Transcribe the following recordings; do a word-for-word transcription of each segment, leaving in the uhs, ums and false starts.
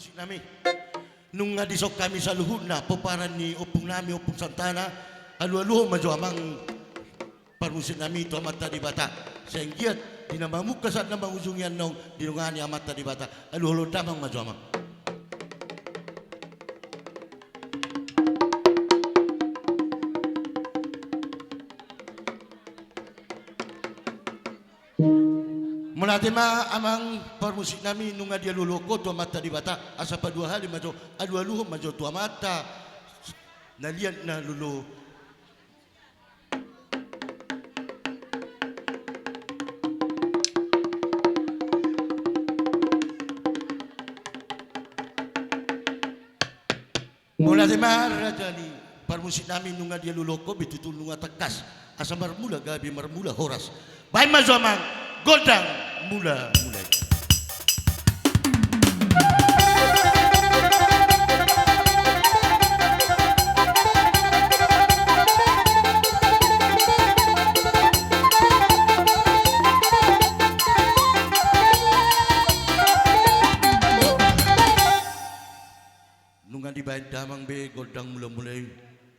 Parmusiknami, nunga dison hami saluhutna pomparan ni ompungnami, Ompung Santana, alualuhon ma jo amang parmusiknami tu Amanta Debata. Sai anggiat di na mamungka sahat na mangujungi annon didongani Amanta Debata. Alualuhon damang ma jo amang. Mauliate ma amang parmusiknami, nunga dialualuhon ho tu Amanta Debata, asa padua hali ma jo, alualuhon ma jo tu Amanta na liat na lolo. Mauliate ma raja ni parmusiknami, nunga dialualuhon ho be tutu, nunga tangkas, asa marmula gabe, marmula horas. Baen ma jo amang gondang mula-mula i. Nunga dibaen damang be gondang mula-mula i,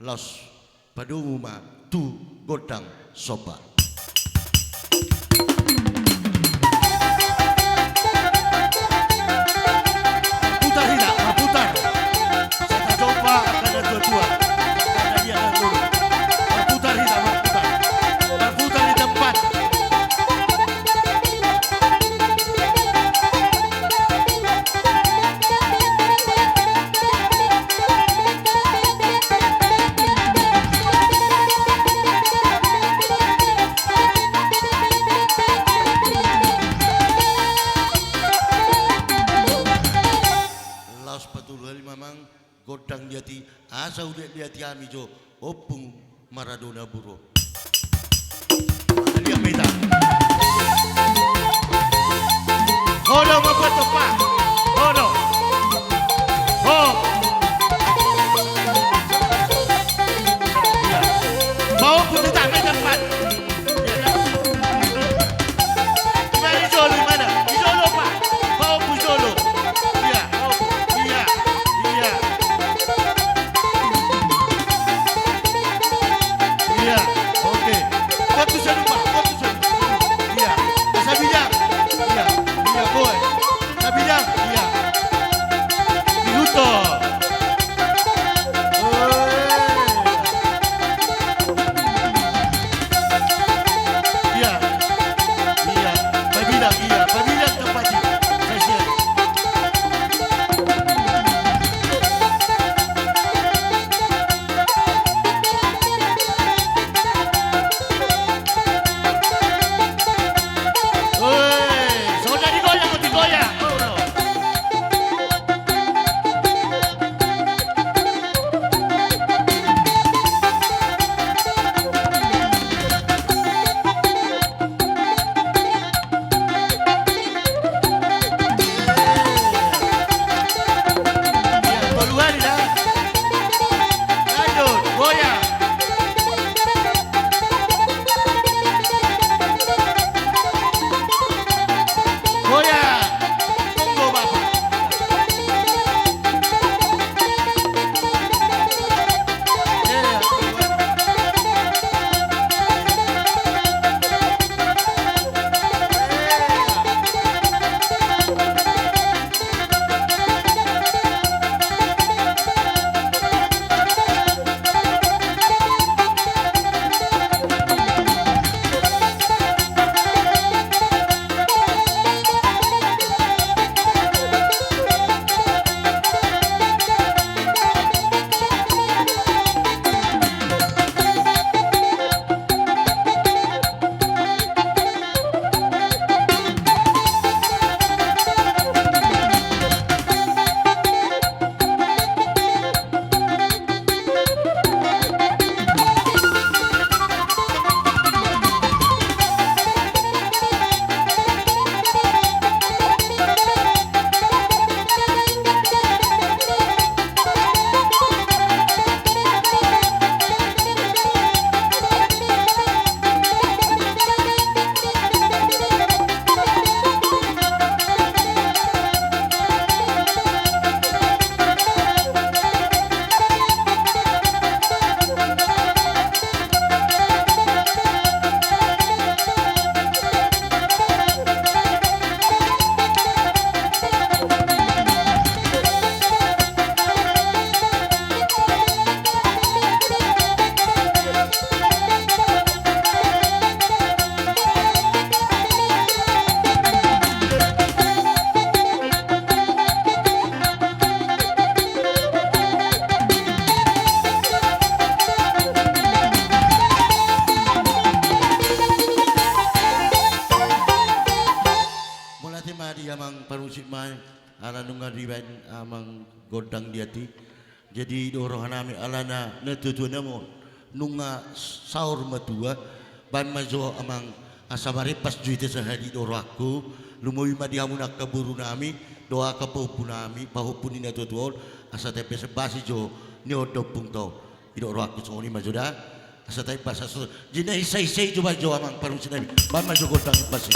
laos padomu ma tu gondang somba. Putar hita, marputar. Sai tajompa angka na tua-tua, angka na liat na lolo. Marputar hita, marputar. Marputar di tempat. Laos patolu hali ma amang gondang liat i, asa huliat-liati hami jo Ompung Maradona Buro. Liat ma hita. Ho do mambuat tompa. Ho do. Ho. Iya. Ho, putar hita ma i tempat. Iya, kan? Ima di jolo, ima na. Di jolo, Pak. Ho, di jolo. Iya, ho. Iya. Iya. Iya, oke. Fokus dulu, Pak. Fokus dulu. Iya. Sabilang. Iya. Iya, boy. Sabilang. Iya. Dihuto. Nunga dibaen amang gondang di atas i. Jadi didok rohanami alana natuatuanami on nunga saur matua. Baen ma jo amang asa marempas jo hita sahali, didok rohangku. Lumobi ma di hamu angka borunami dohot angka pahompunami, pahompu ni natuatua on, asa taimbasan basi jo ni on da ompungta on. Didok rohangku songon i ma jo da. Asa taimbasan, asa jinaisai-isai jo baen jo amang parmusik nami. Baen ma jo gondang imbas i.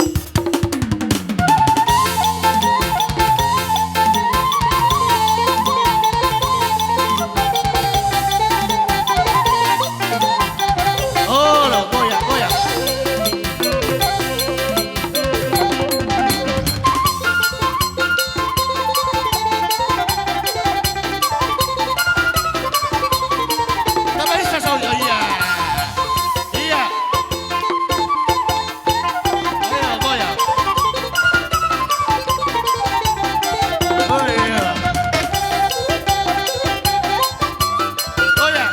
Olo, goyang, goyang. Tambah bisa sound. Oh, iya. Iya. Ayo, goyang. Oh, iya. Goyang.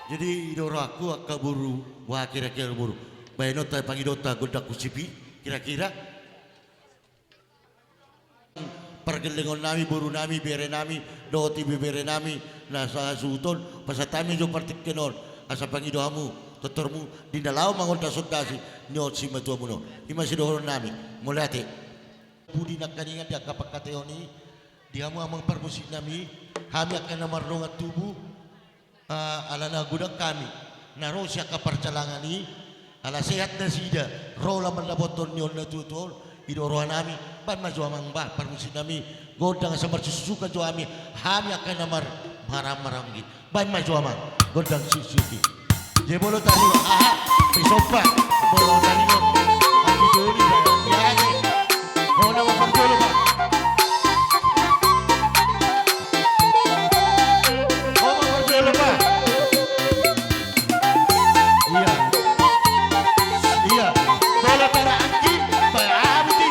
Jadi, didok rohangku angka boru, boha kira-kira boru, baenonta, pangidoonta gondang husip i, kira-kira. Pargellengon nami, boru nami, bere nami, dohot ibebere nami na sasuhut on, pasahat hami jo partingkian on, asa pangido hamu tortormu di na laho mangondasondasi ni on simatuamuna on. I ma sidohonon nami. Mauliate. Pudi nangkaningan di angka pangkataion i, di hamu amang parmusik nami, hami angka na mardongan tubu, ah, alana godang hami na ro sian angka parjalangan i, ala sehat nasida ro laho mandapothon ni on natuatua on. Didok rohanami, baen ma jo amang bah parmusik nami gondang asa marsusuka jo hami, hami angka na mar-, marhaha maranggi. Baen ma jo amang gondang suksuk i. Jebolo taringot, aha, pe somba. Molo taringot, anggi doli ba. Ia, ia. Molo na parjolo ba. Molo parjolo ba. Ia. Ia. Molo tara anggi, ba, aha, buti.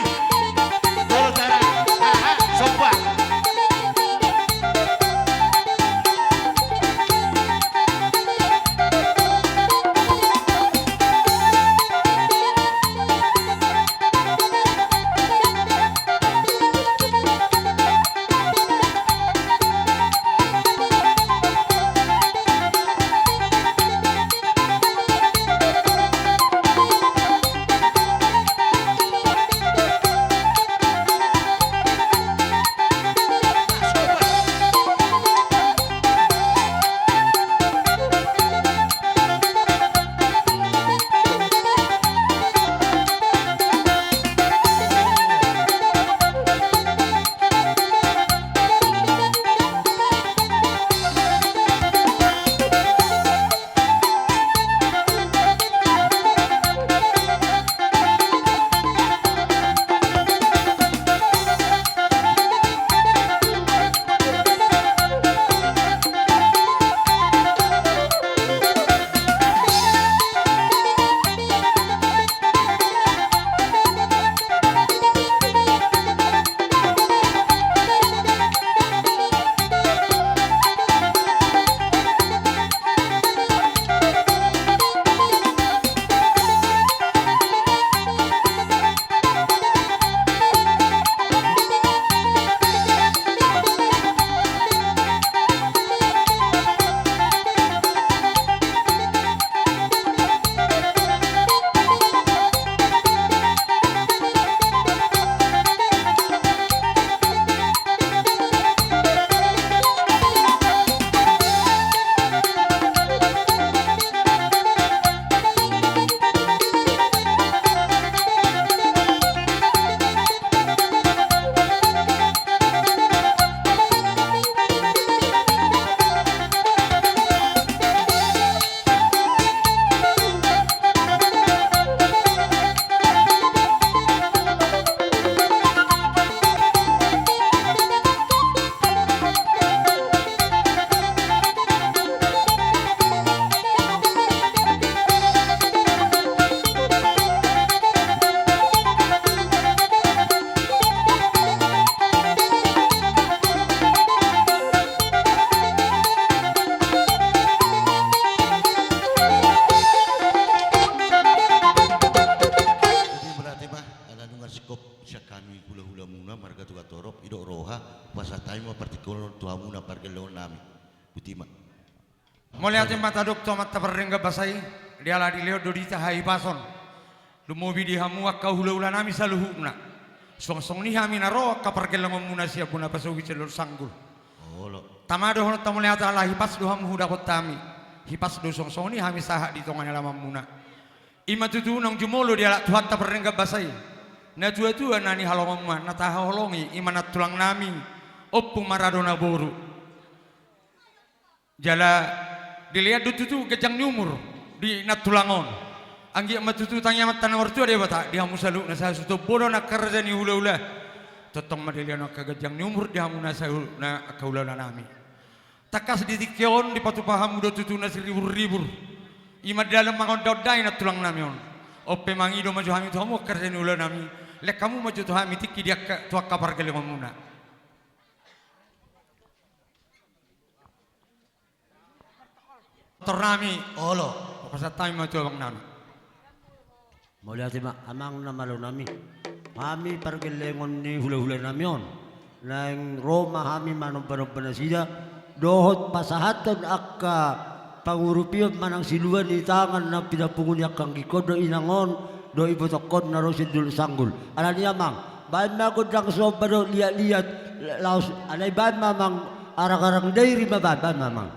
Molo tara, aha, somba. Mauliate ma tadok tu Amanta pardenggan basa i, diala dilehon do di hita hahipason. Lumobi di hamu angka hulahulanami saluhutna. Suang songon i hami na ro angka pargellengonmuna sian bona pasohi sian Dolok Sanggul. Olo. Tama dohononta mauliate ala hipas do hamu hudapot hami. Hipas do suang songon i hami sahat di tonga ni alamanmuna. I ma tutu naung jumolo dialap Tuhanta pardenggan basa i. Natuatua na nihalonganmuna, na tahaholongi, i ma nantulangnami Ompu Maradona boru. Jala dilean do tutu ganjang ni umur di nantulang on. Anggiat ma tutu tangiangta na martua Debata di hamu saluhutna, sahasuhuton do angka raja ni hulahula. Tongtong ma dilehon angka ganjang ni umur di hamu na saluhutna angka hulahulanami. Tangkas di tingki on dipatupa hamu do tutu na siriburribur. I ma dalan mangondaondai nantulangnami on. On pe mangido ma jo hami tu hamu angka raja ni hulahulanami. Lean hamu ma jo tu hami tingki di angka, tu angka pargellengonmuna. Tornami. Olo. Pasahat hami ma tu abangnami. Mauliate ma amang na malonami. Hami pargellengon ni hulahulanami on. Naeng ro ma hami manombanomba nasida. Dohot pasahathon angka pangurupion manang silua ni tangan na pinapungu ni angka anggingkon dohot inang on. Dohot ibotokkon na ro sian Dolok Sanggul. Alani amang. Baen ma gondang somba dohot liatliat. Laos alai baen ma amang. Arangarang dairi ma baen, baen ma amang.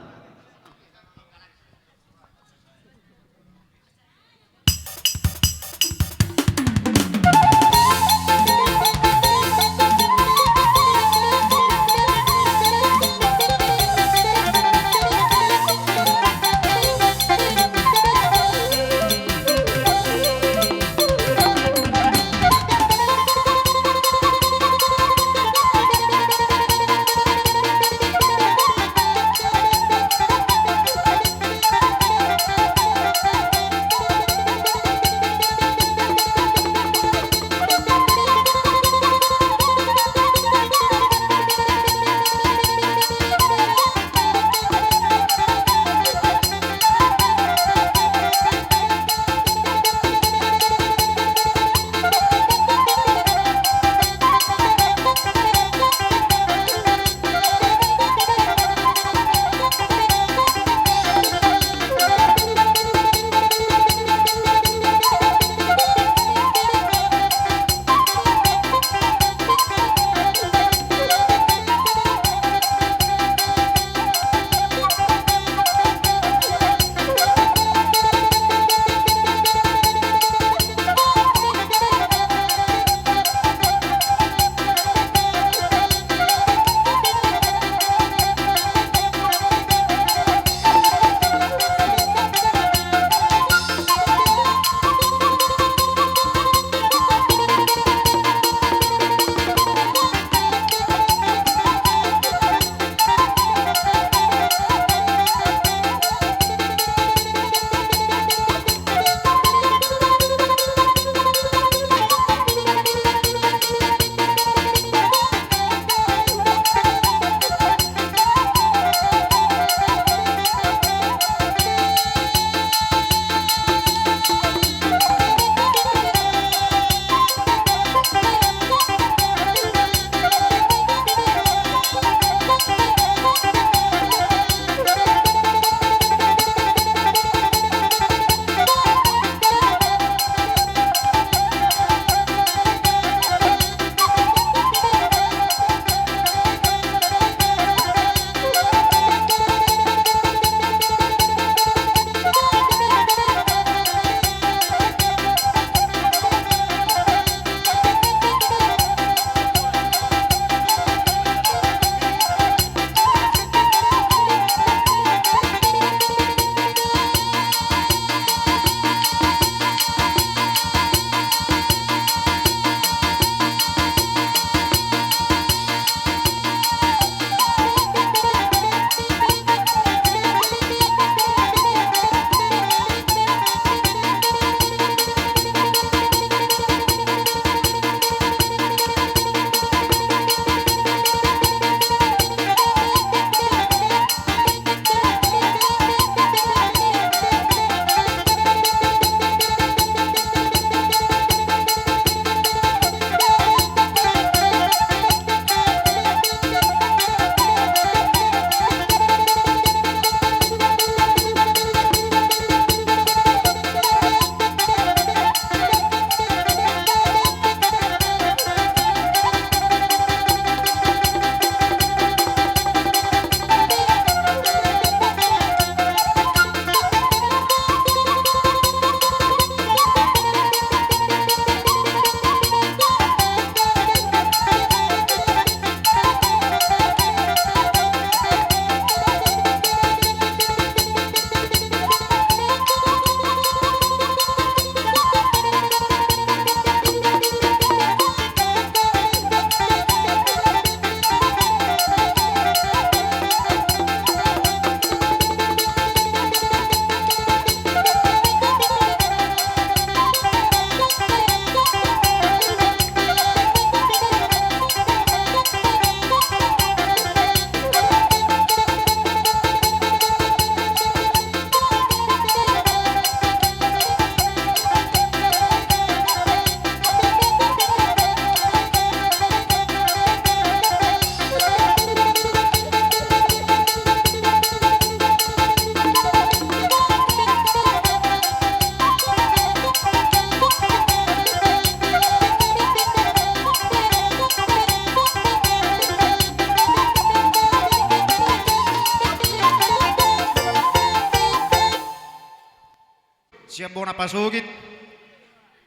Sian bona pasogit.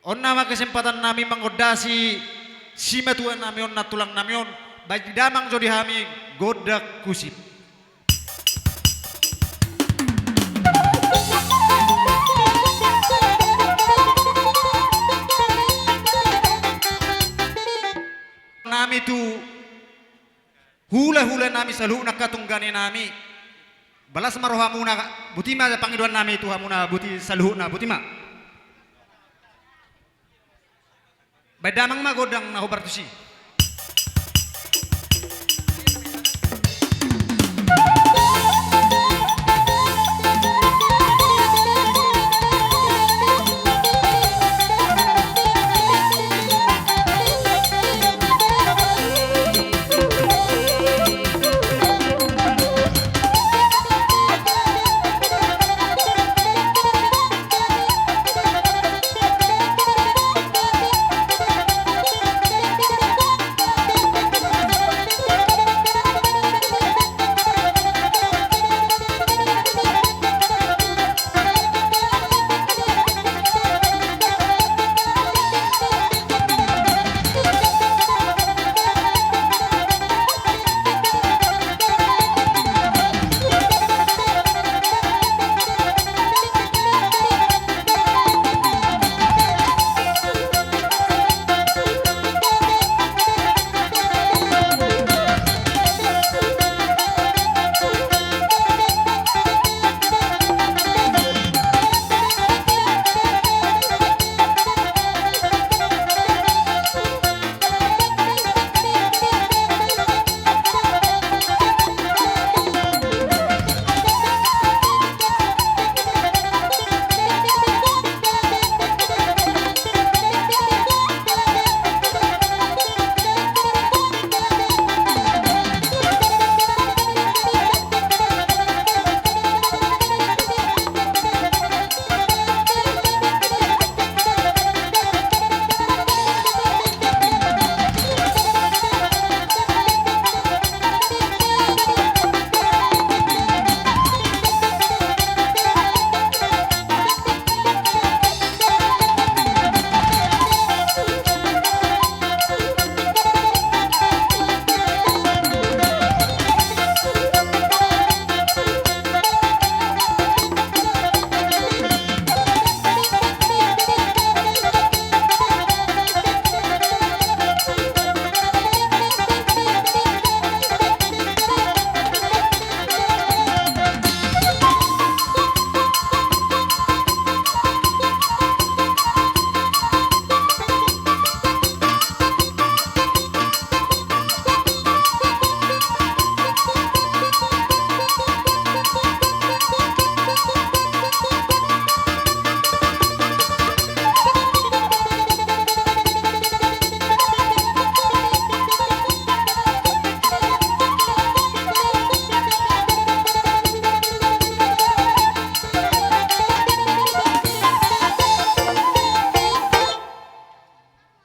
On nama kesempatannami mangondasi simatuanami on, nantulangnami on, baen damang jo di hami gondang husip. Nami tu hulahulanami saluhutna, angka tungganenami. Balas ma rohamuna, boti ma pangidoannami tu hamuna, boti saluhutna, boti ma. Baen damang ma gondang na hombar tusi.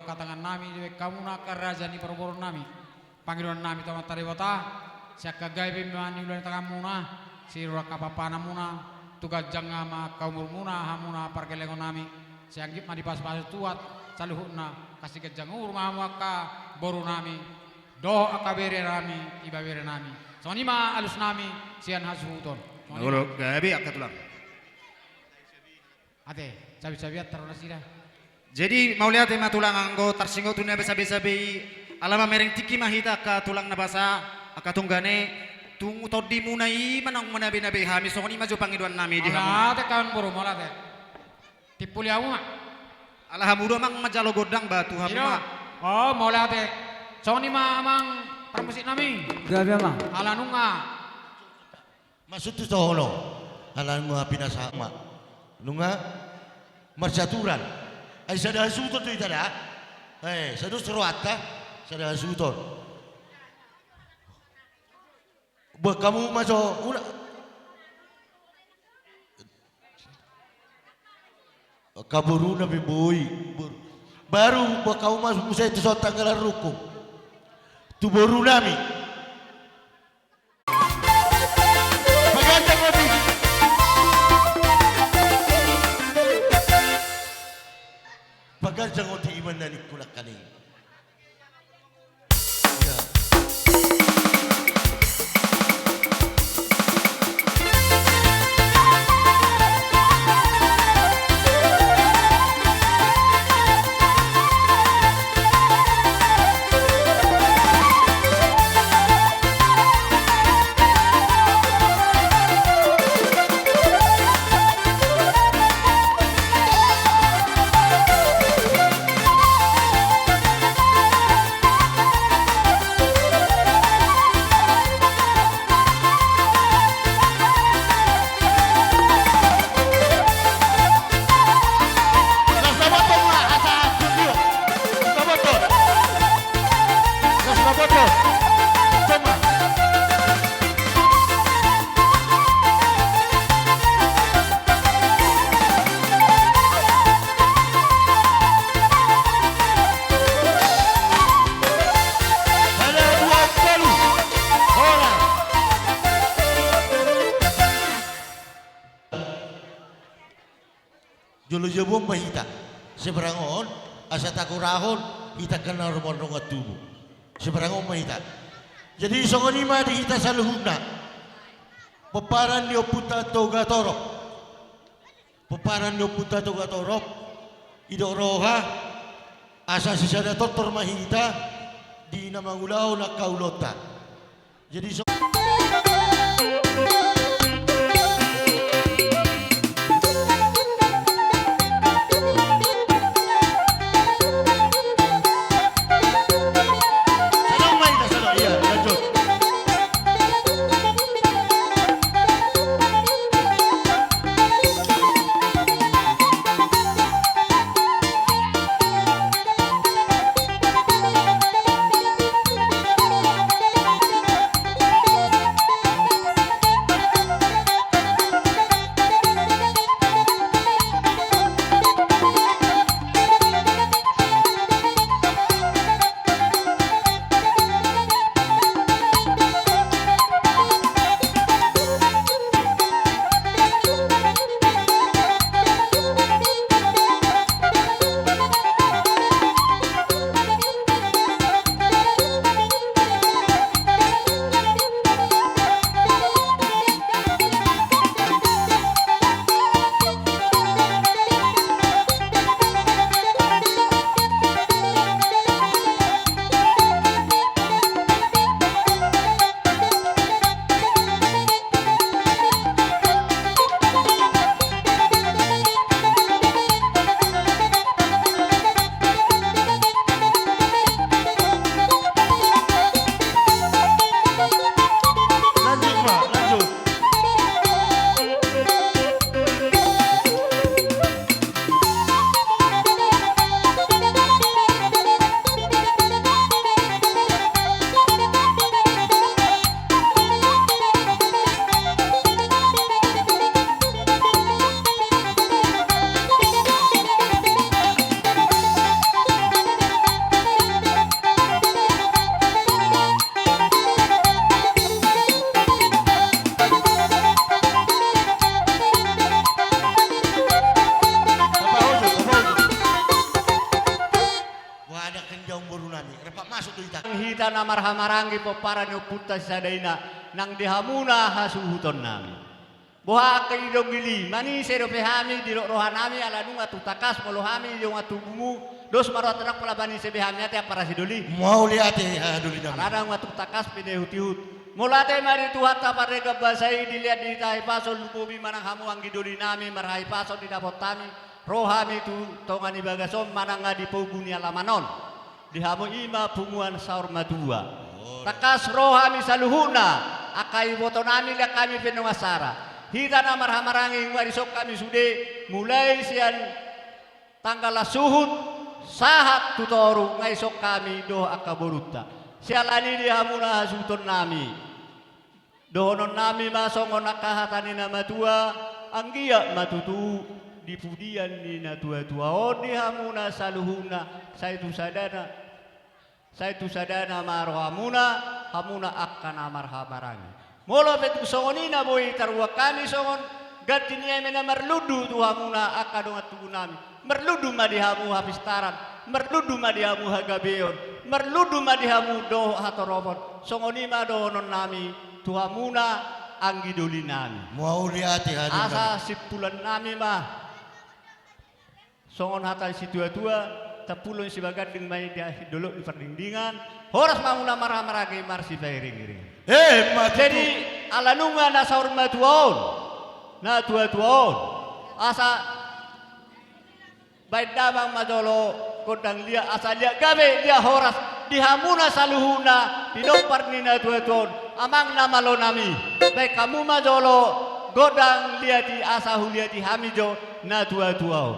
Angka tangannami dibaen hamuna, angka raja ni parboruonnami. Pangidoannami tu Amanta Debata, sai angka gabe ma niula ni tanganmuna, sirang angka pampahanmuna, tu ganjang ma angka umurmuna, hamuna pargellengonnami, sai anggit ma dipasupasu Tuhan saluhutna, kasi ganjang umur ma hamu angka borunami, dohot angka berenami, ibaberenami. Songon i ma alusnami sian hasuhuton. Songon i ma. Olo, gabe angka tulang. Ate, cabe-cabean taruhon nasida. Jadi, mauliate ma tulang, anggo tarsinggot tu na besabe-sabe i, ala mamereng tingki ma hita angka tulang na basa, angka tunggane, tung tondimuna i ma naung manabe-nabe hami, songon i ma jo pangidoannami di hamu. Mauliate, kawan boru, mauliate. Timpuli hamu ma. Ala hamu do amang manjalo gondang, ba tu hamu ma. Iyo. O, mauliate. Songon i ma amang parmusiknami. Gabe amang. Ala nunga. Maksud tu sohono. Ala nunga pinasahat ma. Nunga marsiaturan. Ai sada hasuhuton do hita da. E, sada do rohanta. Sada hasuhuton. Boan hamu ma jo, ula. Angka boruna pe boi. Bor-, baru boan hamu ma muse tu son tanggalan rungkung. Tu borunami. Pagandang ma tu. Jangote iman na ningku nangkaning. Jolo jabu on ma hita. Seberang on, asa tagorahon hita angka na ro mardongan tubu. Seberang on ma hita. Jadi songon i ma di hita saluhutna. Pomparan ni ompunta Togatorop. Pomparan ni ompunta Togatorop. Didok roha. Asa sisada tortor ma hita. Di na mangulahon angka ulaonta. Jadi so- Hita na marhahamaranggi pomparan ni ompunta sisada i na nang di hamuna hasuhutonnami. Boha angka i dongili, manise dope hami, didok rohanami, ala nunga tung tangkas molo hami di dongan tubumu, dos ma rohanta nang pola manise be hami, ate ampara sidoli. Mauliate, ha, doli nami. Ala nunga tung tangkas pinehutihut. Mauliate ma di Tuhanta pardenggan basa i, dilehon di hita hahipason, lumobi ma nang hamu anggi doli nami, marhahipason didapot hami, ro hami tu tonga ni bagas on manang di pogu ni alaman on. Di hamu i ma punguan saur matua. Tangkas ro hami saluhutna, angka ibotonami, lean hami pe dongan sara. Hita na marhahamaranggi, nunga dison hami sude, mulai sian tanggalan suhut, sahat tu toru, nunga dison hami dohot angka borunta. Siala ni i di hamuna hasuhutonnami. Dohononnami ma songon angka hata ni na matua, anggiat ma tutu di pudian ni na tuatua on di hamuna saluhutna, sai tu sadana, sai tu sadana ma rohamuna, hamuna angka na marhahamaranggi. Molo pe tung songon i na boi taruan hami songon Ganti ni eme na marlundu tu hamuna angka dongan tubu nami. Marlundu ma di hamu hapistaran, marlundu ma di hamu hagabeon, marlundu ma di hamu dohot hatoropon. Songon i ma dohonon nami tu hamuna anggi doli nami. Mauliate hadi. Asa simpulan nami ma. Songon hata ni situatua, tampulon sibaganding ma i di dolok ni pardingdingan, horas ma hamuna marhaha maranggi marsipairingiring. Eh, ma tutu. Jadi, ala nunga na saur matua on, na tuatua on, asa baen damang ma jolo gondang liat, asa liat gabe, liat horas, di hamuna saluhutna, di dompar ni na tuatua on, amang na malo nami, baen hamu ma jolo gondang liat i asa huliati hami jo na tuatua on.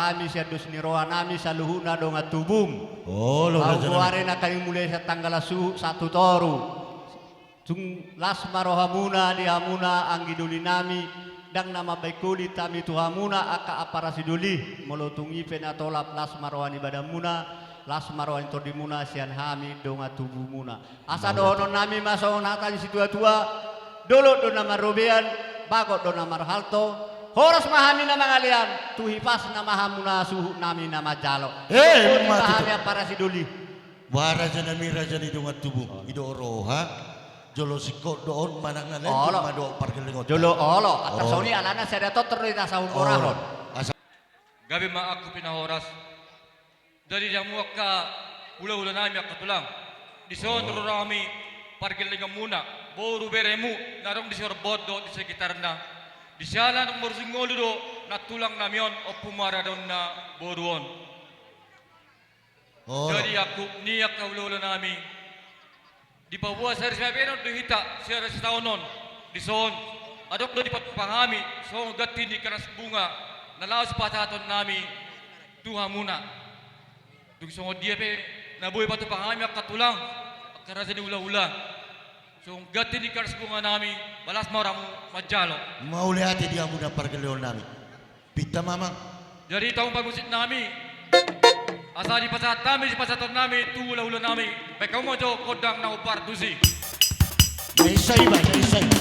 Hami sian dos ni roha nami saluhutna dongan tubum. Olo, raja nami. Goarna hami mulai sian tanggalan suhut sahat tu toru. Tung las ma rohamuna di hamuna anggi doli nami, ndang na mambahen holit hami tu hamuna angka ampara sidoli, molo tung i pe na tolap las ma roha ni badanmuna, las ma roha ni tondimuna sian hami dongan tubumuna. Asa dohonon nami ma songon hata ni situatua, dolok do na marrobean, bagot do na marhalto, horas ma hami na mangalean, tu hipasna ma hamuna suhut nami na manjalo. Eh, ma tutu. Hami ampara sidoli. Bah, raja nami, raja ni dongan tubu. Olo. I do roha, jolo singkop do on manang na lain. Olo. Cuma do pargellengon. Jolo, olo. Olo. Atas soni alana sada totor do ita sahun borahon. Olo. Asa. Gabe ma angka pinahoras. Jadi di hamu angka hulahula nami angka tulang. Dison. Olo. Ro hami pargellengonmuna, boru beremu, na adong di Sorbot dohot di sekitarna. Di siala na marujung ngolu do, na tulang nami on, Ompu Maradona boru on. Olo. Jadi angkup ni angka hulahula nami. Dipaboa sari sibabenon do hita, siara sitaonon. Dison, adong do dipatupa hami, songon ganti ni kanas bunga, na laho sipasahaton nami, tu hamuna. Dung songon dia pe, na boi patupa hami angka tulang, angka raja ni hulahula. Songon ganti ni kanas bunga nami, balas ma rohamu manjalo. Mauliate di hamuna pargellengon nami. Pinta mamang. Jadi tahu pamusik nami. Asa dipasahat nami, dipasahaton nami, tu hulahula nami. Baik hamu ma jo gondang na hombar tusi. Isa iba, isa iba.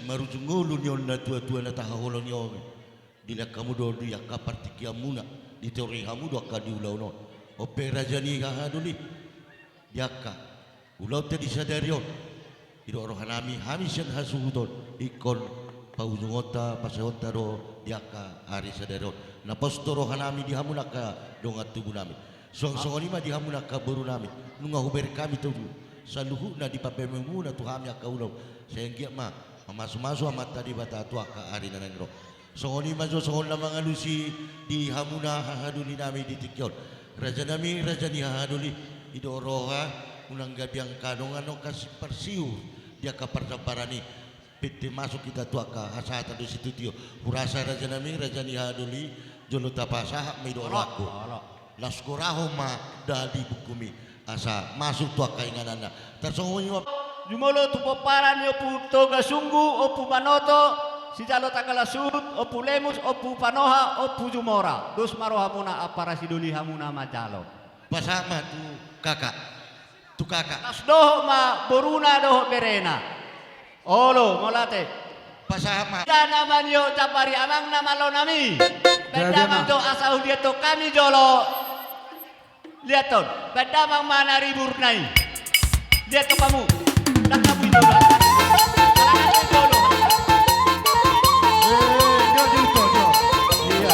Marujung ngolu ni on na tua-tua na tahaholongi on. Dilehon hamu do di angka partingkianmuna, ditoroi hamu do angka di ulaon on. On pe raja ni hahadoli, di angka ulaonta di sadari on, didok rohanami, hami sian hasuhuton, ingkon paujungonta, pasahatonta do di angka ari sadari on. Na pos do rohanami di hamu na angka dongan tubunami. Suang songon i ma di hamu na angka borunami, nunga hubereng hami tutu saluhutna di pambahenmuna tu hami angka ulaon. Sai anggiat ma mamasumasu Amanta Debata tu angka ari na naeng ro. Songon i ma jo songon na mangalusi di hamu na hahadolinami di tingki on. Rajanami, raja ni hahadoli, didok roha, unang gabe angka dongan on kasi parsiur di angka parsamparan i. Pintor masuk hita tu angka hasahatan do situtu. Hurasa rajanami, raja ni hahadoli, jolo tapasahat ma i do. Olo, rohangku. Olo. Laos gorahon ma dali bungkumi asa masuk tu angka ingananna. Tarsongon i ma. Jumolo tu pomparan ni Ompu Toga Sunggu, Ompu Manoto, sijalo tanggal suhut, Ompu Lemus, Ompu Panoha, Ompu Jumora. Dos ma rohamuna ampara sidoli hamu na manjalo. Pasahat ma tu kakak. Tu kakak. Laos dohot ma boruna dohot berena. Olo, mauliate. Pasahat ma. Ida na maniop jambari amang na malonami. Baen damang jo asa huliathon hami jolo. Liathon, baen damang ma na ribur na i. Liathon hamu. Ndang hamu i jolo. Ala na i jolo. Eh, jo, jo, jo, jo. Iya.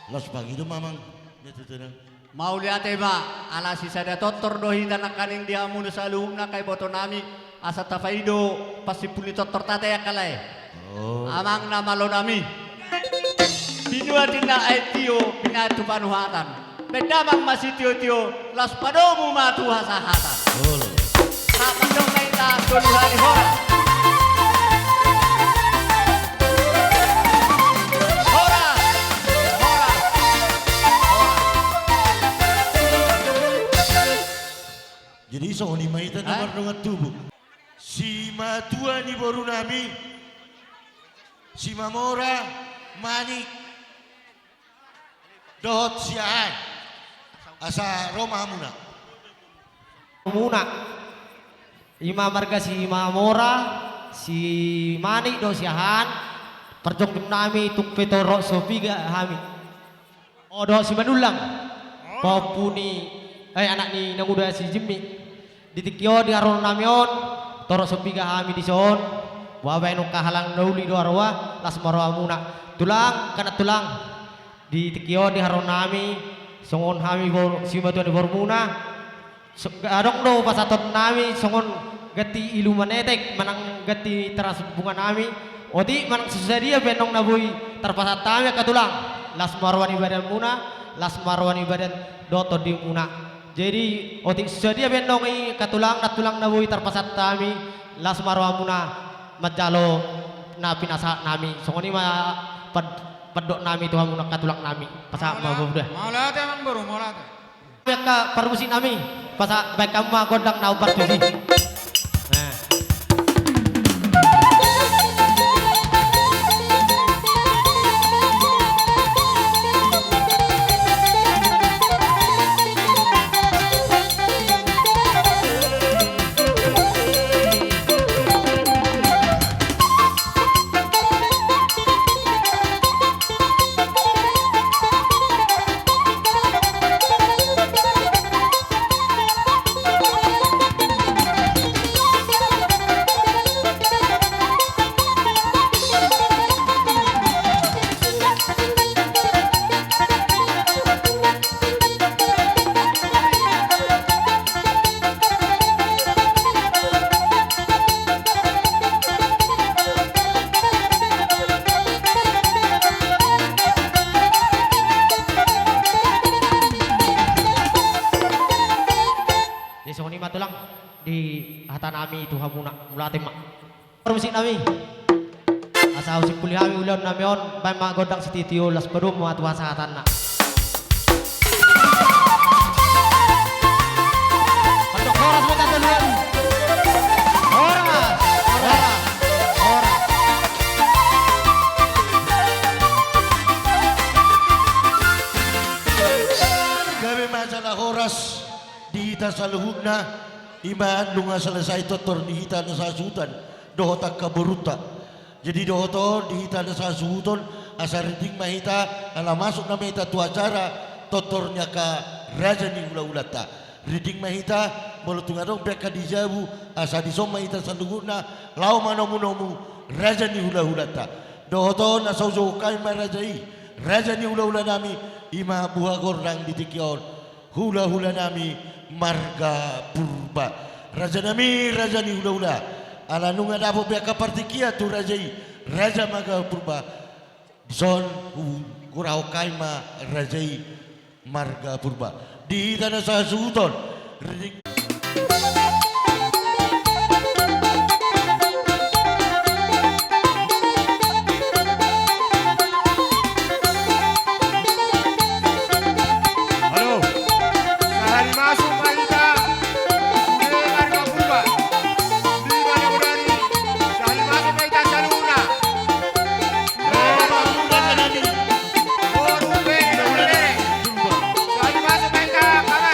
Laos pangido ma amang. Mauliate ma, ala sisada tortor do hita nangkaning di hamu na saluhutna angka ibotonami, asa tapaido pansimpul ni tortorta te angka lae. Oh. Amang na malonami. Pinuat ninna aek tio, pinaet tu panuhatan. Baen damang ma sitiotio, laos padomu ma tu hasahatan. Olo. Rap mandok ma hita tolu hali horas. Horas. Horas. Horas. Jadi songon i ma hita na mardongan tubu. Simatua ni borunami, Simamora, Manik, dohot Siahaan. Asa ro ma hamuna. Muna. I ma marga Simamora, Simanik dohot Siahaan. Parjongjong nami tung pe torop so piga hami. O, dohot Simanullang. Pahompu ni, eh, anak ni nanguda si Jimmy. Di tingki on di haroro nami on, torop so piga hami dison. Boha baenon, halang na uli do haroa, las ma rohamuna. Tulang, angka na tulang. Di tingki on di haroro nami, songon hami boru, simatua ni borumuna. So, adong do pasahaton nami songon ganti ilu manetek manang ganti teras bunga nami. Otik manang so sadia pe annon na boi tarpasahat hami angka tulang. Las ma roha ni badanmuna, las ma roha ni badan dohot tondimuna. Jadi otik so sadia pe annon i angka tulang, na tulang na boi tarpasahat hami, las ma rohamuna manjalo na pinasahat nami. Songon i ma pad-, pandok nami tu hamuna angka tulang nami. Pasahat ma. Mauliate, boru. Mauliate, amang boru, mauliate. Angka parmusik nami, pasahat baen hamu ma gondang na umpartusi. Nah. Di hata nami tu hamuna, mauliate ma. Permusik nami. Asa husimpuli hami ulaon nami on, baen ma gondang sititi, las padomu ma tu hasahatanna. Mandok horas ma hita tu hami. Horas, horas, horas. Gabe ma jala horas. Di hita saluhutna, ima nunga selesai tortor ni hita na sahasuhuton dohot angka borunta. Jadi dohot on di hita na sahasuhuton, asa rinding ma hita, ala masuk nama hita tu acara tortor ni angka raja ni hulahulanta. Rinding ma hita, molo tung adong pe angka di jabu, asa dison ma hita saluhutna laho manomunomu raja ni hulahulanta. Dohot on asa hujou hami ma raja i, raja ni hulahula nami, ima buha gondang di tingki on. Hulahula nami marga Purba. Raja nami, raja ni hulahula. Ala nunga dapot be angka partingkian tu raja i, raja marga Purba. Dison hugurahon hami ma raja i marga Purba. Di hita na sahasuhuton. Rinding. Halo. Sahali masuk ma hita. Sude marga Purba. Di mana berani. Sahali masuk ma hita saluhutna. Sude marga Purba. Boru, bere, bere. Sahali masuk ma hita, mama.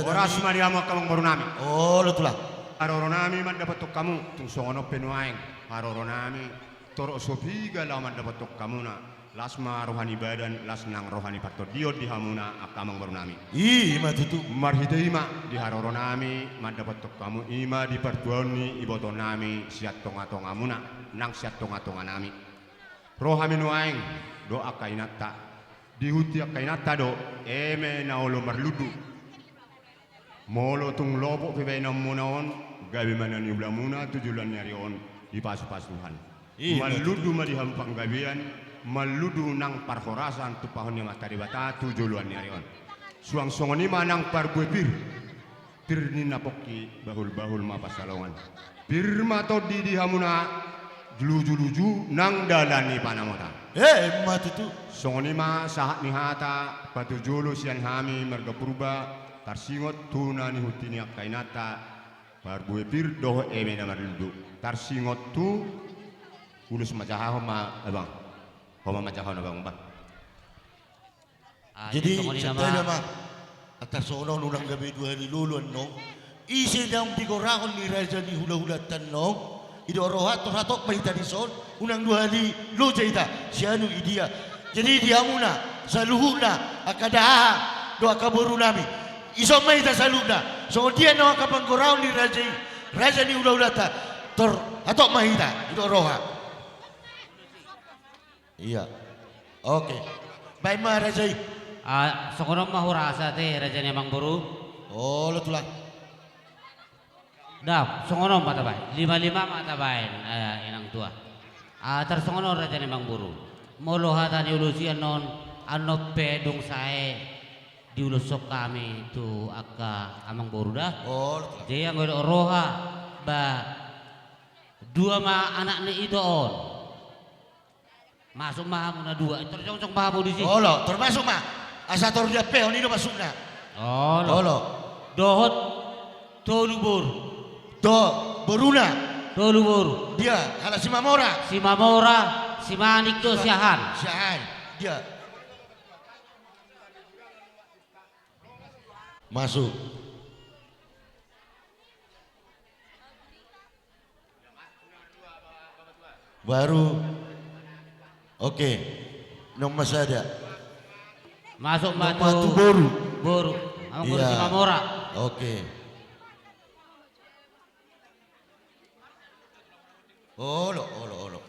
Horas ma di hamu angka amangboru nami. Olo tulang. Haroro nami mandapothon hamu, tung songon on pe nuaeng haroro nami, torop so piga laho mandapothon hamuna. Las ma roha ni badan, las nang roha ni partondion di hamuna angka amangboru nami. I ma tutu. Marhite i ma di haroro nami mandapothon hamu, i ma di partuaon ni iboto nami sian tongatongamuna nang sian tongatonga nami. Ro hami nuaeng dohot angka inanta. Dihuti angka inanta do eme na olo marlundu. Molo tung lopok pe baenanmuna on, gabe ma na niulamuna tu joloan ni ari on, dipasupasu Tuhan. I ma tutu. Marlundu ma di hamu panggabean, marlundu nang parhorasan tumpahon ni Amanta Debata tu joloan ni ari on. Suang songon i ma nang parbue pir. Pir ninna pongki, bahulbahul ma pansalongan. Pir ma tondi di hamuna, lujuluju nang dalan ni panamotan. E, emma tutu. Songon i ma sahat ni hata patujolo sian hami marga Purba, tarsingot tu na nihuti ni angka inanta, parbue pir dohot eme na marlundu. Tarsingot tu ulos ma jahahon ma abang. Ho ma manjahahon abang bah. Ah, jadi, jadi songon i santai nama. Amang. Antar songon on unang gabe dua hali lolo annon. Ise naung digorahon ni raja ni hulahulanta annon, i do roha, tor hatop ma hita dison, unang dua hali loja hita, sianu i dia. Jadi di hamuna saluhutna, angka dahahang dohot angka boru nami, ison ma hita saluhutna. Songon dia annon angka panggorahon ni raja i, raja ni hulahulanta, tor hatop ma hita, i do roha. Iya. Oke. Baen ma raja i. Ah, songon on ma hurasa ate raja ni amangboru. Olo tulang. Dang, songon on ma tabaen. Lima-lima ma tabaen, eh, inang tua. Ah, tarsongon on raja ni amangboru. Molo hata ni ulos i annon, annon pe dung sae diuloshon hami tu angka amangboru da. Olo tulang. Jadi anggo didok roha, ba dua ma anak ni ito on. Masuk ma hamu na dua, tor jongjong ma hamu disi. Olo, tor masuk ma. Asa tor diampehon, i do maksudna. Olo. Olo. Dohot tolu boru. Do, boruna. Tolu boru. Dia, halak Simamora. Simamora, Simanik dohot Siahaan. Siahaan. Dia. Masuk. Baru. Oke. Nomor sada. Masuk ma tu boru. Boru. Amangboru Simamora. Oke. Olo, olo, olo.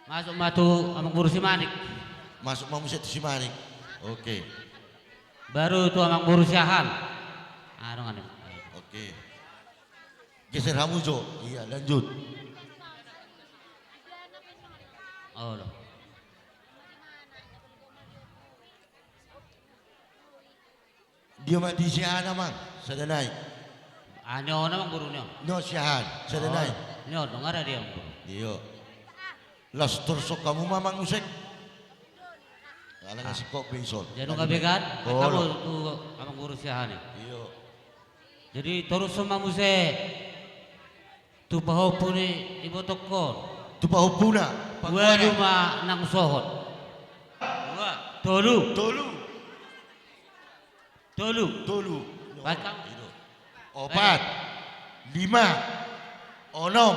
Masuk ma tu amangboru Simanik. Masuk ma muse tu Simanik. Oke. Baru tu amangboru Siahaan. Ah, dongan. Oke. Geser hamu jo. Iya, lanjut. Olo. Dia ma di Siahaan, amang, sada nai. Ah, ni on amangboru ni on. Ni on Siahaan, sada nai. Ni on, dong ada dia amangboru. Iyo. Las tor songkap hamu ma amang muse. Ala nga singkop be ison. Jadi nunga began, olo. Hamu tu amangboru Siahaan i. Iyo. Jadi torushon ma muse. Tu pahompu ni ibotongkon. Tu pahompuna. Ualu ma naung sohot. Dua. Tolu. Tolu. Tolu. Tolu. Baik, Kang. Opat. Lima. Onom.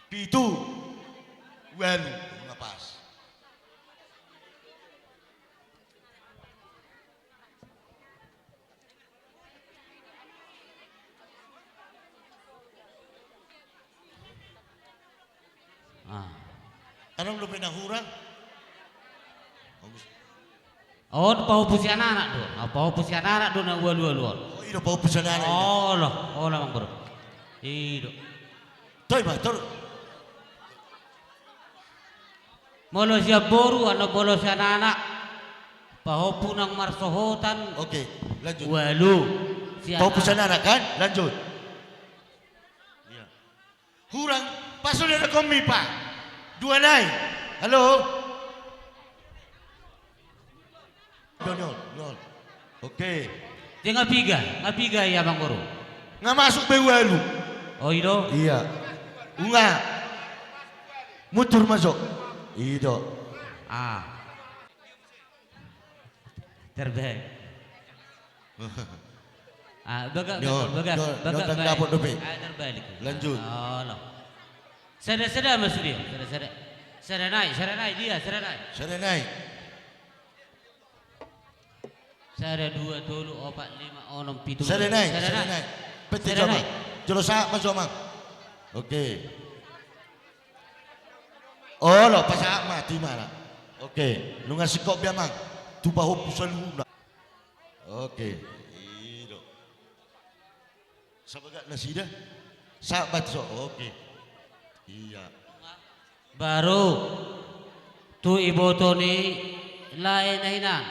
Pitu. Ualu. Nunga pas. Ah. Adong dope na hurang? On pahompu sian anak do. Ah, pahompu sian anak do na ualu-ualu on. Oh, i do pahompu sian anak i do. Olo, olo amangboru. I do. Toi ma, tor. Molo sian boru, annon molo sian anak, pahompu naung marsohotan. Oke, lanjut. Ualu. Sian pahompu sian anak kan? Lanjut. Iya. Hurang, pasu di rekommi pa. Dua nai. Halo. Dua, dua, dua. Oke. Dia nga piga, nga piga ia amangboru. Nga masuk be ualu. Oh, i do? Iya. Unga. Mundur masuk. I do. Ah. Terbaik. Ah, bagak, bagak, bagak, bagak, dapot dope. Ah, terbalik. Lanjut. Olo. Sada, sada ma sude. Sada, sada. Sada nai, sada nai, dia, sada nai. Sada nai. Sada, dua, tolu, opat, lima, onom, pitu, sada nai, sada nai. Pete jo, Amang. Jolo sahat ma jo, Amang. Oke. Olo, pasahat ma tu imana. Oke, nunga singkop be, Amang. Tu pahompu saluhutna. Oke. I do. Sabagat nasida. Sahat ma jo. Oke. Ia. Baru tu iboto ni lae na hinan.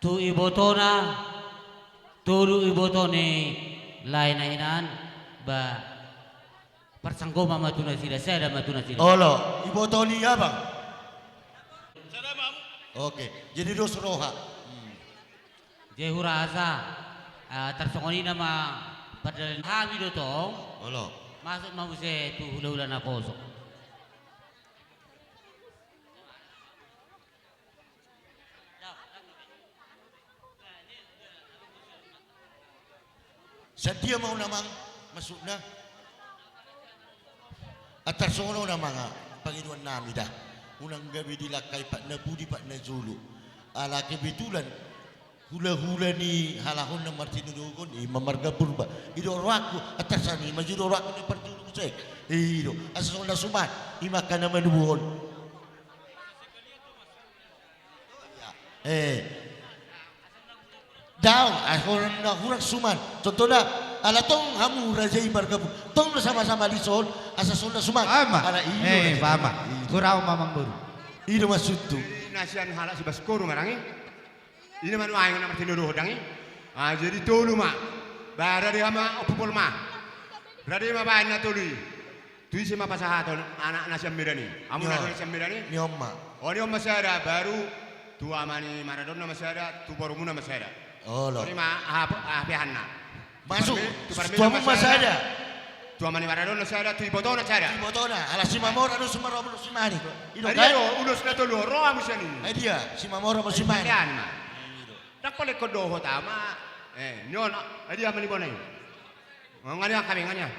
Tu ibotona, tolu iboto ni lae na hinan, ba, parsanggoman ma tu nasida, sada ma tu nasida. Olo, iboto ni abang. Oke, jadi dos roha. Hmm. Jadi hurasa, ah, tarsongon i nama pardalanan hami do tong. Olo. Masuk ma muse tu hulahula naposo. Sadia ma on, Amang, maksudna? Antar songon on, Amang, ah, pangidoan nami da. Unang gabe dilangkai pat na pudi pat na jolo. Ala kebetulan hulahula ni halak on na martinodohon i ma marga Purba. I do rohangku, antar sian i ma jo do rohangku na parjolo muse. I do, asa songon na suman, i ma angka na manubuhon. Eh. Daong, asa songon na hurang suman. Contohna, ala tong hamu raja i marga Purba, tong do sama-sama dison, asa songon na suman. Ama. Ala i do, eh, raja. Paham ma. I do. Hurang ma, Amangboru. I do maksudhu. Na sian halak Sibaskoro ma dang i. I nama nuaeng na martinodohon dang i. Ah, jadi tolu ma. Ba rade ma Ompu Polma. Rade ma baen na tolu i. Tu ise ma pasahaton anak na sian Medan i? Hamu na dua na sian Medan i? Ni on ma. O, ni on ma sada, baru tu ama ni Maradona ma sada, tu borumuna ma sada. Olo. Olo, i ma, aha, aha, pehanna. Masuk. Tu Parme-, tu Parmedan tu ama ma sada. Sada. Tu ama ni Maradona sada, tu ibotona sada. Tu ibotona, ala Simamora do Sumarromu do Simani. I do, ai kan? Dia do, ulos na tolu, ro hamu sian i. Ai dia, Simamora ma Simani. Ai dia, ma. Ndang pola ingkon dohot ama. Eh, ni on, ai dia ama ni bona i. Nga nian hami, nga nian.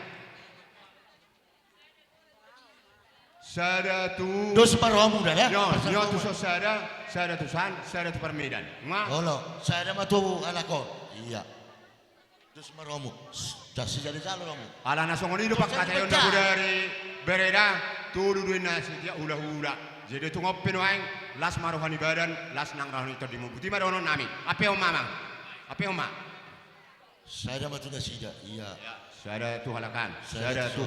Sada tu. Dos ma rohamu da, ya? Yo, yo, tu son sada, sada tu san, sada tu Parmedan. Nga? Olo, sada ma tu halak on. Ia. Dos ma rohamu. Jadi sijalo-jalo rohamu. Ala na songon i do pangkataion na bodari bereda, tolu do inna setia hulahula. Jadi tung on pe nuaeng, las ma roha ni badan, las nang roha ni tondimu. Boti ma dohonon nami. Ampehon ma, Amang. Ampehon ma. Sada ma tu nasida, ia. Ya, sada tu halak an. Sada tu.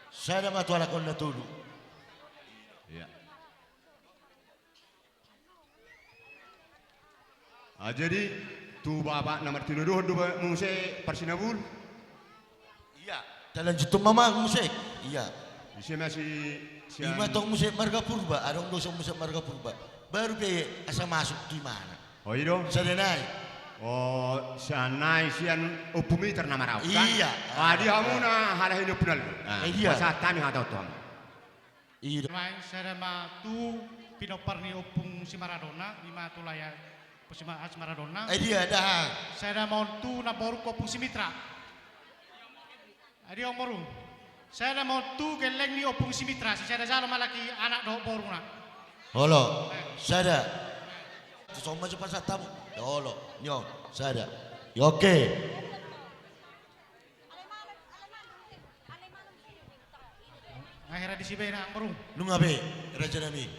Sada ma tu halak on na tolu. Ya. Ah, jadi, tu bapak na martinodohon do ba-, muse parsinabul. Ia, talanjuthon ma, Amang, muse. Ia. Ise ma si, sian. I ma tong muse marga Purba, adong do sian muse marga Purba. Baru pe asa masuk tu imana. O, i do. Sada nai. O, sada nai sian Ompu Mitra na marau, kan? Ia. Ah, di hamu na halak ni Ompu Naldo. Ah, eh, dia. Pasahat hami hata on tu hamu. I do. Sada ma tu pinompar ni Ompung si Maradona, i ma tu lae Ompung si Ma-, si Maradona. Eh, dia, daha. Sada ma on tu namborungku Ompung si Mitra. Adi, Amangboru. Sada ma on tu gelleng ni Ompung si Mitra, sisada jalo ma lagi anak dohot boruna. Olo, eh. Sada. Tu son ma jo pasahat hamu. Olo, ni on, sada. Oke. Nga hera disi be na, Amangboru. Nunga be, raja nami.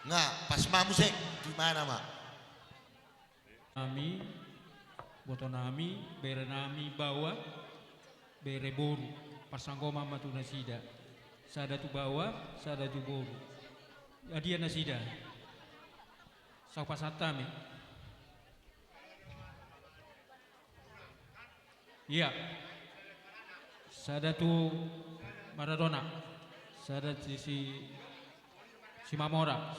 Nga, pas ma muse, tu imana ma. Nami, boto nami, bere nami, baoa, bere boru, parsanggoman ma tu nasida. Sada tu baoa, sada tu boru. Adia nasida. Sahat pasahat hami. Ia. Sada tu Maradona. Sada tu si, si Mamora.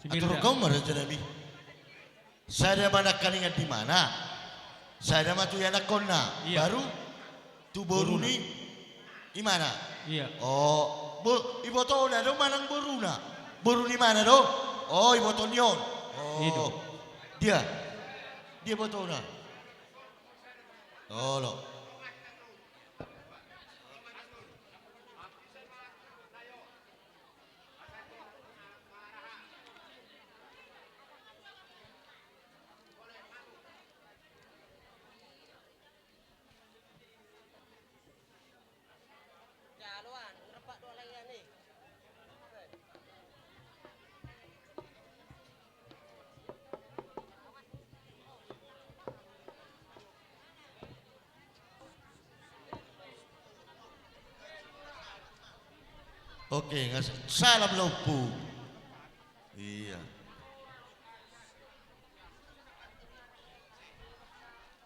Si Mirda. Atur kau ma raja nami. Sada ma nangkaningan di imana. Sada ma tu ianakkonna. Ia. Baru tu boru ni imana. Ia. O, bo-, ibotona do manang boruna? Boru ni imana do? O, iboto ni on. O. I do. Dia. Dia botona. Olo. Oke, nggak sa-, salam lompu. Iya.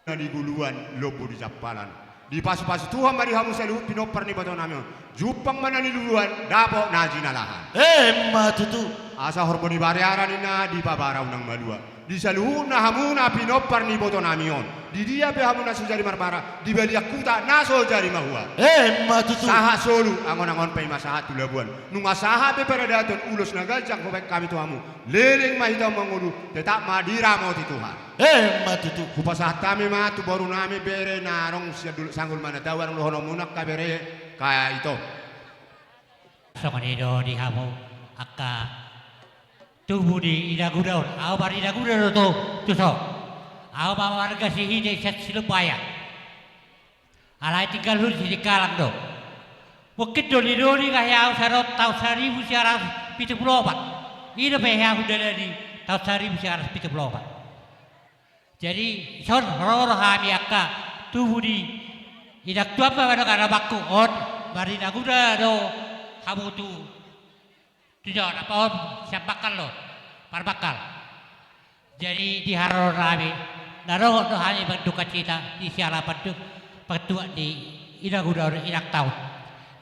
Na di guluan, lombu di jampalan. Dipasupasu Tuhan ma di hamu saluhut pinompar ni ibotonami on. Jumpang ma na niluluan, dapot na jinalahan. Emma tutu. Asa horbo ni bariara ninna, dipabara unang malua. Di saluhutna hamuna pinompar ni ibotonami on, di dia pe hamuna so jadi marbara, di balian huta na so jadi mahua. Emma tutu. Sahat solu, angon-angon pe ima sahat tu labuan. Nunga sahat be paradaton, ulos na ganjang hubaen hami tu hamu. Leleng ma hita mangolu, tetap ma diramoti Tuhan. Emma tutu. Hupasahat hami ma tu borunami bere na adong sian Dolok Sanggul Manatau, adong dohononmuna angka bere, angka ito. Songon i do di hamu angka tubu ni inaguda on, au marinaguda do tu, tu son. Au ma marga Sihite sian Silombayan. Alai tinggalhu di Sidikalang do. Mungkin doli-doli gahi au sadok taon saribu sia ratus pitu pulu opat. I do pe hea hundalani taon saribu sia ratus pitu pulu opat. Jadi, son ro do hami angka tubu ni inang tuamu ma dohot anakku on, marinaguda do hamu tu Tujuan apa on, sian bangkal do, parbangkal. Jadi di harorami, na dohot do hami mandukacita, di siala pandu-, panduan ni inaguda on inang taon.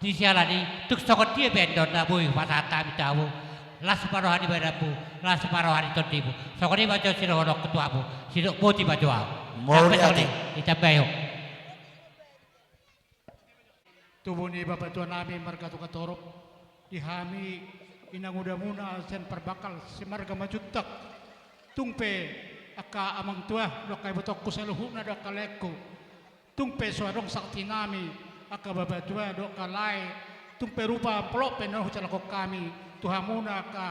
Di siala ni, tung songon dia pe annon na boi hupasahat hami tu hamu, las ma roha ni badanmu, las ma roha ni tondimu. Songon i ma jo sidohononku tu hamu, sidok boti ma jo au. Mauliate. Sampe songon i, itambai ho. Tubu ni bapatuanami marga Tuka Torop, di hami inangudamuna sian parbangkal simarga Manjuntak. Tung pe angka amangtua dohot angka ibotongku saluhutna dohot angka laengku. Tung pe so adong saktinami angka bapatua dohot angka lae. Tung pe rupa ampalok pe na hujalokhon hami tu hamuna angka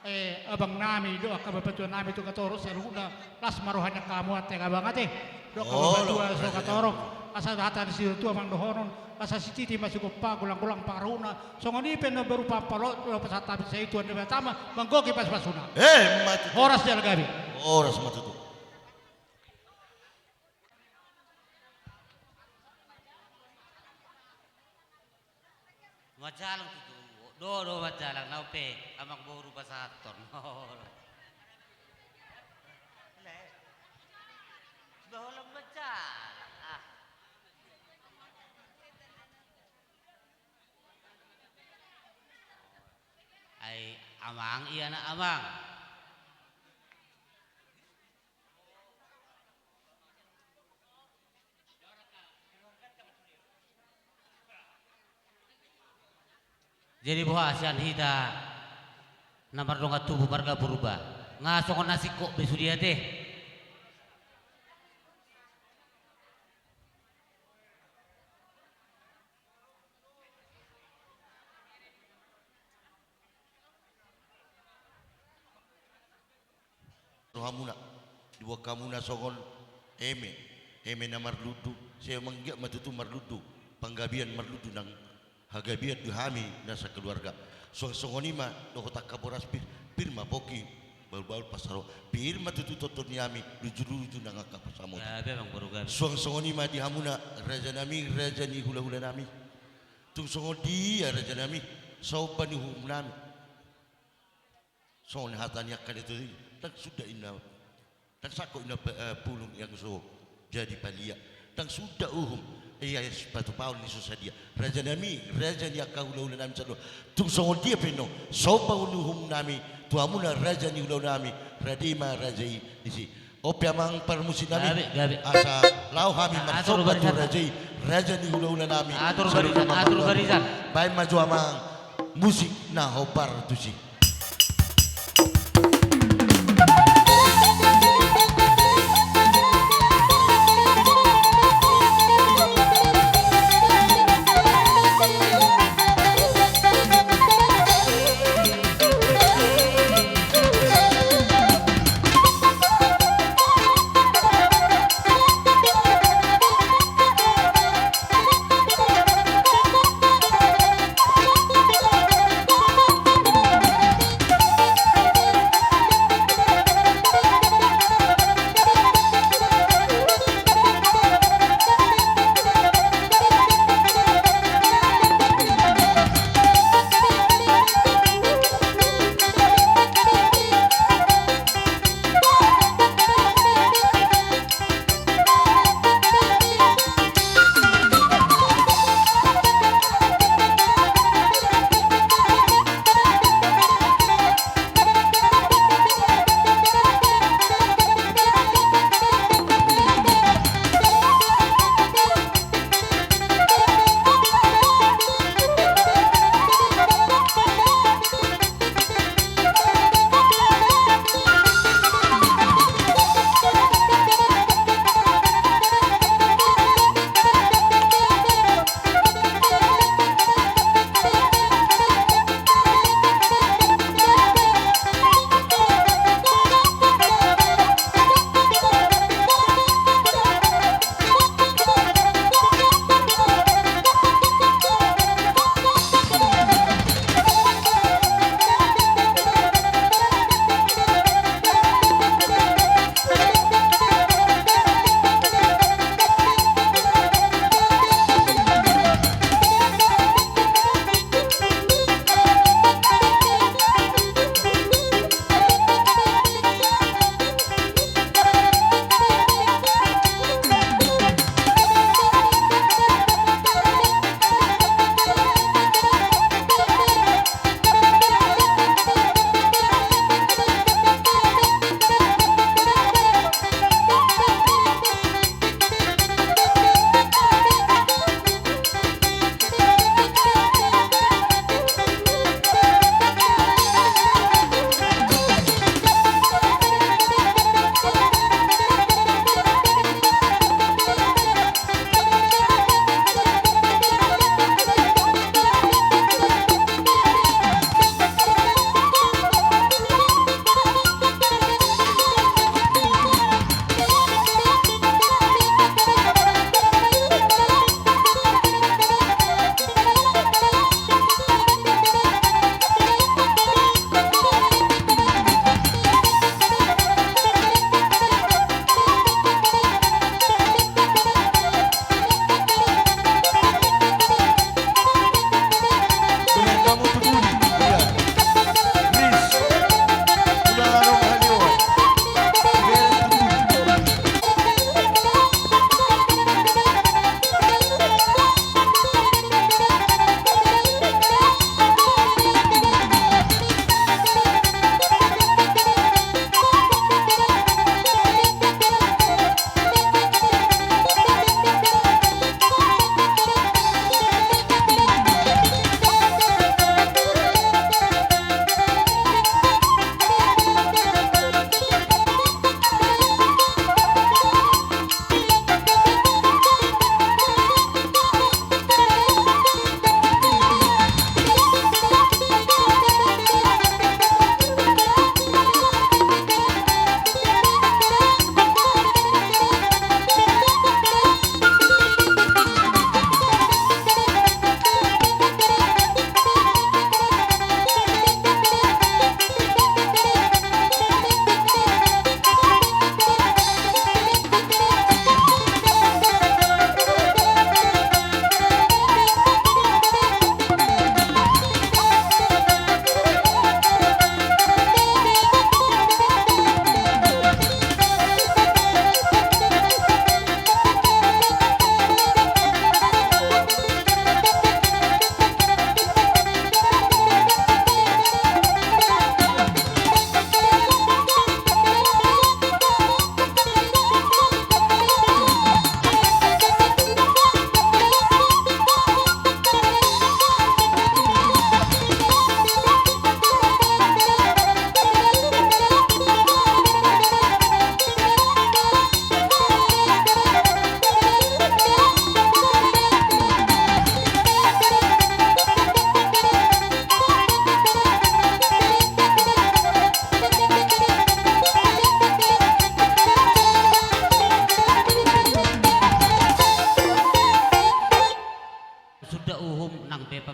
Eh, abangnami dohot angka bapatuanami Tuka Torop saluhutna, las ma roha ni angka hamu ate, abang ate. Dohot angka bapatua Tuka Torop, asa hata ni situa manang dohonon, asa sititi ma sigompa, golang-golang pangarahutna. Songon i pe na berupa ampalok, dohot pasahat hami sai Tuhan Debata ma manggohi pasupasuna. Emma tutu. Horas jala gabe. Horas ma tutu. Manjalang tutu. Do, do manjalang, nang pe amangboru pasahathon. Sudah holan manjalang, ah. Ai amang, ia na amang. Jadi boha sian hita na mardongan tubu marga Purba? Nga songon na singkop be sude ate. Rohamuna, dibuat hamuna songon eme, eme na marlundu, sai manggiat ma tutu marlundu, panggabean marlundu nang hagabean di hami na sakeluarga. Suang songon i ma dohot angka boras pir, pir ma pongki, bahul-bahul pansaroha, pir ma tutu tonton ni hami, luju-luju nang angka pansamotan. Gabe, Amang Boru, gabe. Suang songon i ma di hamuna, rajanami, raja ni hula-hulanami. Tung songon dia rajanami, somba ni uhumnami. Songon hata ni angka na tuatua i, ndang suda inna, ndang sangkot inna pe-, eh, pulung yang so jadi palia. Ndang suda uhum, ia sipatu paol ni so sadia. Rajanami, raja ni angka hula-hulanami saluhutna. Tung songon dia pe annon, somba ni uhumnami tu hamuna raja ni hula-hulanami, rade ma raja i disi. On pe amang parmusiknami. Gabe, gabe. Asa laho hami marsomba tu raja i, raja ni hula-hulanami. Atur barisan, atur barisan. Baen ma jo amang musik na hombar tusi.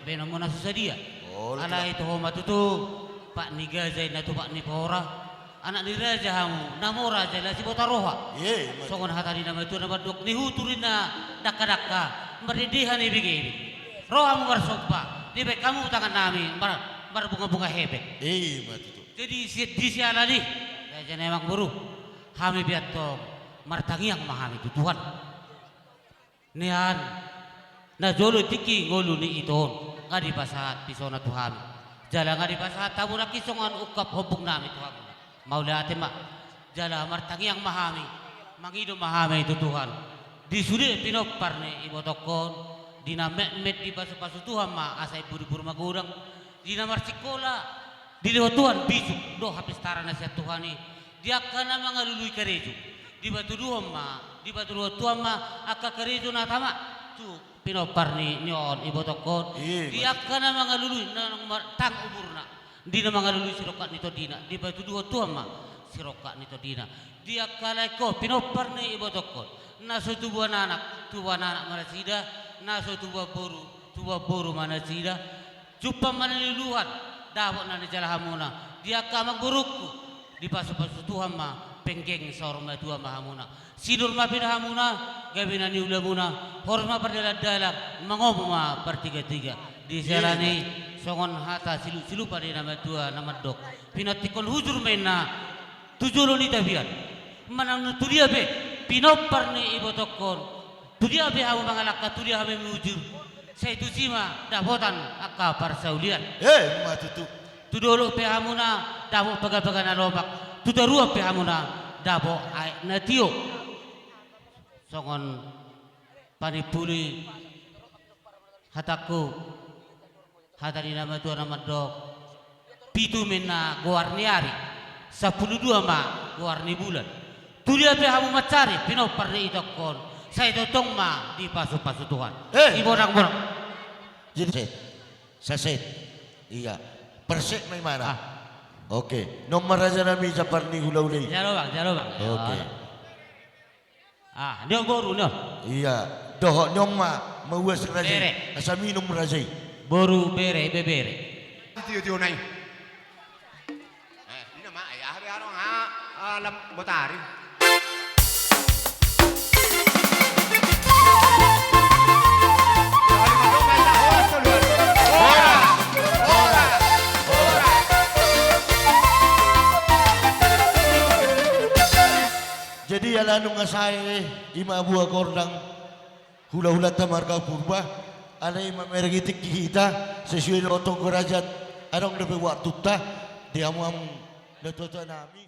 Baenonmuna so sadia. Alai toho ma tutu, pat ni gaja inna tu pat ni pora. Anak ni raja hamu, na mora jala sibota roha. Songon hata ni na matua na mandok, nihutur inna dangka-dangka, mardendehan ebeg-ebeg. Ro hamu marsomba, dibaen hamu tangannami, mar-, marbunga-bunga hepeng. Jadi si-, di siala ni i, raja nami amangboru, hami pe antong martangiang ma hami tu Tuhan. Nian, na jolo tingki ngolu ni ito on, nga dipasahat pisona tu hami. Jala nga dipasahat hamu nangkin songon ungkap hombungnami tu hamu. Mauliate ma. Jala martangiang ma hami, mangido ma hami tu Tuhan. Di sude pinompar ni ibotongkon, di na metmet dipasu-pasu Tuhan ma asa imbur-imbur magodang, di na marsikola, dilehon Tuhan bisuk dohot hapistaran na sian Tuhan i, di angka na mangalului karejo, dipatuduhon ma, dipatuduhon Tuhan ma angka karejo na tama tu pinompar ni, ni on ibotongkon. Di angka na mangalului na naung mar-, tang umurna, di na mangalului sirongkap ni tondina, dipatuduhon Tuhan ma sirongkap ni tondina. Di angka laengkon pinompar ni ibotongkon, na so tubuan anak, tubuan anak ma nasida, na so tubuan boru, tubuan boru ma nasida. Jumpang ma na niluluan, dapot na nijalahanmuna. Di angka amangborungku, dipasu-pasu Tuhan ma, penggeng saur matua ma hamuna. Sinur ma pinahanmuna, gabe na niulamuna, horas ma pardalan-dalan, mangomo ma partiga-tiga. Di siala ni i, songon hata silup-silupan ni na matua na mandok, pinantikhon hujur ma inna tu jolo ni tapian. Manang tu dia pe pinompar ni ibotongkon, tu dia pe hamu mangalangka, tu dia hamu mujur, sai tusi ma dapotan angka parsaulian. Ima tutu. Tu dolok pe hamuna dapot paga-paga na lomak, tu toruan pe hamuna dapot aek na tio. Songon panimpuli hatangku, hata ni na matua na mandok, pitu ma inna goar ni ari, sampulu dua ma goar ni bulan. Tu dia pe hamu mansari pinompar ni itongkon, sai tongtong ma dipasu-pasu Tuhan. Ibonang-bonang. Jadi, saset. Ia. Parsek ma imana. Oke. Nunga ma raja nami, jampar ni hula-hula i. Jalo bang, jalo bang. Oke. Ah, ni on boru, ni on. Ia, dohot ni on ma, mauas raja i. Bere. Asa minum raja i. Boru bere, ibebere. Tio-tio nai. Eh, ini nama, eh, ah, biar orang, ah, ah, lam-, botari. Jadi, ala nunga sae, ima buah kordang, hula-hulanta marga Purba, ala i mamereng i tingki hita, sesuai dohot tonggo raja, adong dope waktunta, di hamu-hamu natua-tua nami.